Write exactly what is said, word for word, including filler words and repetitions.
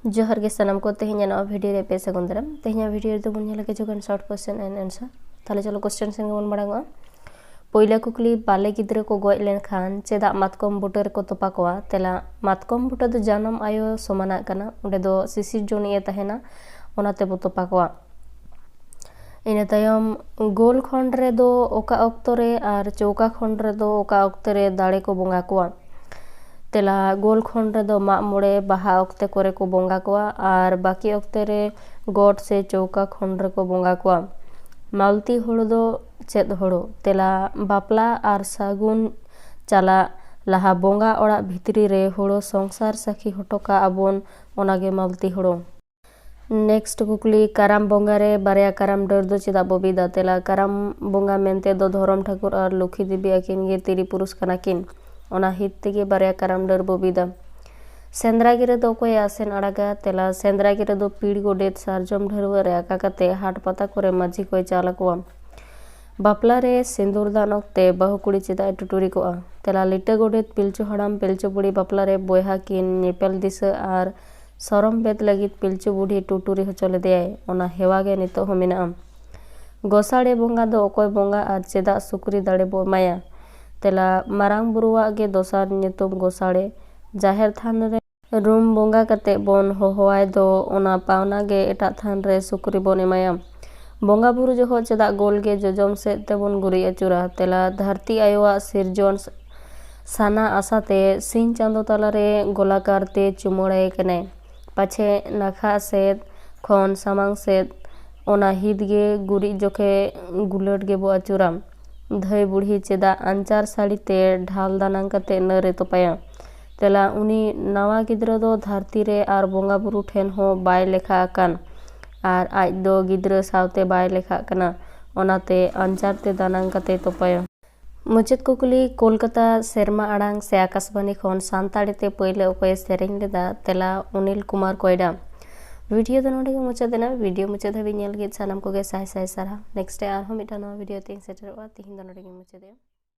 ᱡᱚᱦᱟᱨ ᱜᱮ ᱥᱟᱱᱟᱢ ᱠᱚ, ᱛᱮᱦᱮᱧᱟᱜ ᱱᱚᱣᱟ ᱵᱷᱤᱰᱤᱭᱳ ᱨᱮ ᱯᱮ ᱥᱟᱹᱜᱩᱱ ᱫᱟᱨᱟᱢ᱾ ᱛᱮᱦᱮᱧᱟᱜ ᱵᱷᱤᱰᱤᱭᱳ ᱨᱮᱫᱚ ᱵᱚᱱ ᱧᱮᱞᱟ ᱠᱤᱪᱷᱩᱜᱟᱱ short question and answer᱾ ᱛᱟᱦᱞᱮ ᱪᱚᱞᱚ question ᱥᱮᱱ ᱜᱮᱵᱚᱱ ᱢᱟᱲᱟᱝᱚᱜᱼᱟ᱾ ᱯᱳᱭᱞᱳ ᱠᱩᱠᱞᱤ, ᱵᱟᱞᱮ ᱜᱤᱫᱽᱨᱟᱹ ᱠᱚ ᱜᱚᱡ ᱞᱮᱱᱠᱷᱟᱱ ᱪᱮᱫᱟᱜ ᱢᱟᱛᱠᱚᱢ ᱵᱩᱴᱟᱹ ᱨᱮᱠᱚ ᱛᱚᱯᱟ ᱠᱚᱣᱟ? ᱛᱮᱞᱟ, ᱢᱟᱛᱠᱚᱢ ᱵᱩᱴᱟᱹ ᱫᱚ ᱡᱟᱱᱟᱢ ᱟᱭᱳ ᱥᱚᱢᱟᱱᱟᱜ ᱠᱟᱱᱟ, ᱚᱸᱰᱮ ᱫᱚ ᱥᱤᱥᱤᱨ ᱡᱚᱱᱤᱡ ᱮ ᱛᱟᱦᱮᱱᱟ, ᱚᱱᱟᱛᱮ ᱵᱚ ᱛᱚᱯᱟ ᱠᱚᱣᱟ᱾ ᱤᱱᱟᱹ ᱛᱟᱭᱚᱢ, ᱜᱳᱞ ᱠᱷᱚᱸᱰ ᱨᱮᱫᱚ ᱚᱠᱟ ᱚᱠᱛᱚ ᱨᱮ ᱟᱨ ᱪᱳᱣᱠᱟ ᱠᱷᱚᱸᱰ ᱨᱮᱫᱚ ᱚᱠᱟ ᱚᱠᱛᱚ ᱨᱮ ᱫᱟᱲᱮ ᱠᱚ ᱵᱚᱸᱜᱟ ᱠᱚᱣᱟ? ᱛᱮᱞᱟ, ᱜᱳᱞ ᱠᱷᱚᱸᱰ ᱨᱮᱫᱚ ᱢᱟᱜ ᱢᱚᱬᱮ ᱵᱟᱦᱟ ᱚᱠᱛᱮ ᱠᱚᱨᱮ ᱠᱚ ᱵᱚᱸᱜᱟ ᱠᱚᱣᱟ ᱟᱨ ᱵᱟᱹᱠᱤ ᱚᱠᱛᱮ ᱨᱮ ᱜᱚᱴ ᱥᱮ ᱪᱳᱣᱠᱟ ᱠᱷᱚᱸᱰ ᱨᱮᱠᱚ ᱵᱚᱸᱜᱟ ᱠᱚᱣᱟ᱾ ᱢᱟᱞᱛᱤ ᱦᱳᱲᱳ ᱫᱚ ᱪᱮᱫ ᱦᱳᱲᱳ? ᱛᱮᱞᱟ, ᱵᱟᱯᱞᱟ ᱟᱨ ᱥᱟᱹᱜᱩᱱ ᱪᱟᱞᱟᱜ ᱞᱟᱦᱟ ᱵᱚᱸᱜᱟ ᱚᱲᱟᱜ ᱵᱷᱤᱛᱨᱤ ᱨᱮ ᱦᱳᱲᱳ ᱥᱚᱝᱥᱟᱨ ᱥᱟᱹᱠᱷᱤ ᱦᱚᱴᱚ ᱠᱟᱜ ᱟᱵᱚᱱ, ᱚᱱᱟᱜᱮ ᱢᱟᱞᱛᱤ ᱦᱳᱲᱳ᱾ Next ᱠᱩᱠᱞᱤ, ᱠᱟᱨᱟᱢ ᱵᱚᱸᱜᱟ ᱨᱮ ᱵᱟᱨᱭᱟ ᱠᱟᱨᱟᱢ ᱰᱟᱹᱨ ᱫᱚ ᱪᱮᱫᱟᱜ ᱵᱚ ᱵᱤᱫᱟ? ᱛᱮᱞᱟ, ᱠᱟᱨᱟᱢ ᱵᱚᱸᱜᱟ ᱢᱮᱱᱛᱮ ᱫᱚ ᱫᱷᱚᱨᱚᱢ ᱴᱷᱟᱹᱠᱩᱨ ᱟᱨ ᱞᱚᱠᱠᱷᱤ ᱫᱮᱵᱤ ᱟᱹᱠᱤᱱ ᱜᱮ ᱛᱤᱨᱤ ᱯᱩᱨᱩᱥ ᱠᱟᱱᱟ ᱠᱤᱱ, ᱚᱱᱟ ᱦᱤᱛ ᱛᱮᱜᱮ ᱵᱟᱨᱭᱟ ᱠᱟᱨᱟᱢ ᱰᱟᱹᱨ ᱵᱚ ᱵᱤᱫᱟ᱾ ᱥᱮᱸᱫᱽᱨᱟ ᱜᱤᱨᱟᱹ ᱫᱚ ᱚᱠᱚᱭᱮ ᱟᱥᱮᱱ ᱟᱲᱟᱜᱟ? ᱛᱮᱞᱟ, ᱥᱮᱸᱫᱽᱨᱟ ᱜᱤᱨᱟᱹ ᱫᱚ ᱯᱤᱲ ᱜᱚᱰᱮᱛ ᱥᱟᱨᱡᱚᱢ ᱰᱷᱟᱹᱨᱣᱟᱹᱜ ᱨᱮ ᱟᱠᱟ ᱠᱟᱛᱮ ᱦᱟᱴ ᱯᱟᱛᱟ ᱠᱚᱨᱮ ᱢᱟᱹᱡᱷᱤ ᱠᱚᱭ ᱪᱟᱞ ᱟᱠᱚᱣᱟ᱾ ᱵᱟᱯᱞᱟ ᱨᱮ ᱥᱤᱸᱫᱩᱨ ᱫᱟᱱ ᱚᱠᱛᱮ ᱵᱟᱹᱦᱩ ᱠᱩᱲᱤ ᱪᱮᱫᱟᱜ ᱮ ᱴᱩᱴᱩᱨᱤ ᱠᱚᱜᱼᱟ? ᱛᱮᱞᱟ, ᱞᱤᱴᱟᱹ ᱜᱚᱰᱮᱛ ᱯᱤᱞᱪᱩ ᱦᱟᱲᱟᱢ ᱯᱤᱞᱪᱩ ᱵᱩᱲᱦᱤ ᱵᱟᱯᱞᱟ ᱨᱮ ᱵᱚᱭᱦᱟ ᱠᱤᱱ ᱧᱮᱯᱮᱞ ᱫᱤᱥᱟᱹ ᱟᱨ ᱥᱚᱨᱚᱢ ᱵᱮᱫ ᱞᱟᱹᱜᱤᱫ ᱯᱤᱞᱪᱩ ᱵᱩᱲᱦᱤ ᱴᱩᱴᱩᱨᱤ ᱦᱚᱪᱚ ᱞᱮᱫᱮᱭᱟᱭ, ᱚᱱᱟ ᱦᱮᱣᱟ ᱜᱮ ᱱᱤᱛᱚᱜ ᱦᱚᱸ ᱢᱮᱱᱟᱜᱼᱟ᱾ ᱜᱚᱥᱟᱲᱮ ᱵᱚᱸᱜᱟ ᱫᱚ ᱚᱠᱚᱭ ᱵᱚᱸᱜᱟ ᱟᱨ ᱪᱮᱫᱟᱜ ᱥᱩᱠᱨᱤ ᱫᱟᱲᱮ ᱵᱚ ᱮᱢᱟᱭᱟ? ᱛᱮᱞᱟ, ᱢᱟᱨᱟᱝ ᱵᱩᱨᱩᱣᱟᱜ ᱜᱮ ᱫᱚᱥᱟᱨ ᱧᱩᱛᱩᱢ ᱜᱚᱥᱟᱲᱮ᱾ ᱡᱟᱦᱮᱨ ᱛᱷᱟᱱ ᱨᱮ ᱨᱩᱢ ᱵᱚᱸᱜᱟ ᱠᱟᱛᱮ ᱵᱚᱱ ᱦᱚᱦᱚᱣᱟᱭ ᱫᱚ, ᱚᱱᱟ ᱯᱟᱣᱱᱟ ᱜᱮ ᱮᱴᱟᱜ ᱛᱷᱟᱱ ᱨᱮ ᱥᱩᱠᱨᱤ ᱵᱚᱱ ᱮᱢᱟᱭᱟ᱾ ᱵᱚᱸᱜᱟ ᱵᱩᱨᱩ ᱡᱚᱦᱚᱜ ᱪᱮᱫᱟᱜ ᱜᱳᱞ ᱜᱮ ᱡᱚᱡᱚᱢ ᱥᱮᱫ ᱛᱮᱵᱚᱱ ᱜᱩᱨᱤᱡ ᱟᱹᱪᱩᱨᱟ? ᱛᱮᱞᱟ, ᱫᱷᱟᱹᱨᱛᱤ ᱟᱭᱳᱣᱟᱜ ᱥᱤᱨᱡᱚᱱ ᱥᱟᱱᱟ ᱟᱥᱟᱛᱮ ᱥᱤᱧ ᱪᱟᱸᱫᱚ ᱛᱟᱞᱟᱨᱮ ᱜᱳᱞᱟᱠᱟᱨ ᱛᱮ ᱪᱩᱢᱟᱹᱲᱟᱭᱮ ᱠᱟᱱᱟᱭ, ᱯᱟᱪᱷᱮ ᱱᱟᱠᱷᱟ ᱥᱮᱫ ᱠᱷᱚᱱ ᱥᱟᱢᱟᱝ ᱥᱮᱫ᱾ ᱚᱱᱟ ᱦᱤᱛ ᱜᱮ ᱜᱩᱨᱤᱡ ᱡᱚᱠᱷᱮ ᱜᱩᱞᱟᱹᱴ ᱜᱮᱵᱚ ᱟᱹᱪᱩᱨᱟ᱾ ᱫᱷᱟᱹᱭ ᱵᱩᱲᱦᱤ ᱪᱮᱫᱟᱜ ᱟᱧᱪᱟᱨ ᱥᱟᱹᱲᱤ ᱛᱮ ᱰᱷᱟᱞ ᱫᱟᱱᱟᱝ ᱠᱟᱛᱮ ᱱᱟᱹᱨᱮ ᱛᱚᱯᱟᱭᱟ? ᱛᱮᱞᱟ, ᱩᱱᱤ ᱱᱟᱣᱟ ᱜᱤᱫᱽᱨᱟᱹ ᱫᱚ ᱫᱷᱟᱹᱨᱛᱤ ᱨᱮ ᱟᱨ ᱵᱚᱸᱜᱟ ᱵᱩᱨᱩ ᱴᱷᱮᱱ ᱦᱚᱸ ᱵᱟᱭ ᱞᱮᱠᱷᱟ ᱟᱠᱟᱱ ᱟᱨ ᱟᱡ ᱫᱚ ᱜᱤᱫᱽᱨᱟᱹ ᱥᱟᱶᱛᱮ ᱵᱟᱭ ᱞᱮᱠᱷᱟᱜ ᱠᱟᱱᱟ, ᱚᱱᱟᱛᱮ ᱟᱧᱪᱟᱨ ᱛᱮ ᱫᱟᱱᱟᱝ ᱠᱟᱛᱮ ᱛᱚᱯᱟᱭᱟ᱾ ᱢᱩᱪᱟᱹᱫ ᱠᱩᱠᱞᱤ, ᱠᱳᱞᱠᱟᱛᱟ ᱥᱮᱨᱢᱟ ᱟᱲᱟᱝ ᱥᱮ ᱟᱠᱟᱥᱵᱟᱱᱤ ᱠᱷᱚᱱ ᱥᱟᱱᱛᱟᱲᱤ ᱛᱮ ᱯᱳᱭᱞᱳ ᱚᱠᱚᱭᱮ ᱥᱮᱨᱮᱧ ᱞᱮᱫᱟ? ᱛᱮᱞᱟ, ᱚᱱᱤᱞ ᱠᱩᱢᱟᱨ ᱠᱚᱭᱰᱟ᱾ ᱵᱷᱤᱰᱤᱭᱳ ᱫᱚ ᱱᱚᱰᱮ ᱜᱮ ᱢᱩᱪᱟᱹᱫ ᱮᱱᱟ᱾ ᱵᱷᱤᱰᱤᱭᱳ ᱢᱩᱪᱟᱹᱫ ᱫᱷᱟᱹᱵᱤᱡ ᱧᱮᱞ ᱞᱟᱹᱜᱤᱫ ᱥᱟᱱᱟᱢ ᱠᱚᱜᱮ ᱥᱟᱭ ᱥᱟᱭ ᱥᱟᱨᱦᱟᱣ᱾ Next ᱨᱮ ᱟᱨᱦᱚᱸ ᱢᱤᱫᱴᱟᱝ ᱱᱟᱣᱟ ᱵᱷᱤᱰᱤᱭᱳ ᱛᱮᱧ ᱥᱮᱴᱮᱨᱚᱜᱼᱟ᱾ ᱛᱤᱦᱤᱧ ᱫᱚ ᱱᱚᱰᱮ ᱜᱮᱧ ᱢᱩᱪᱟᱹᱫᱮᱜᱼᱟ᱾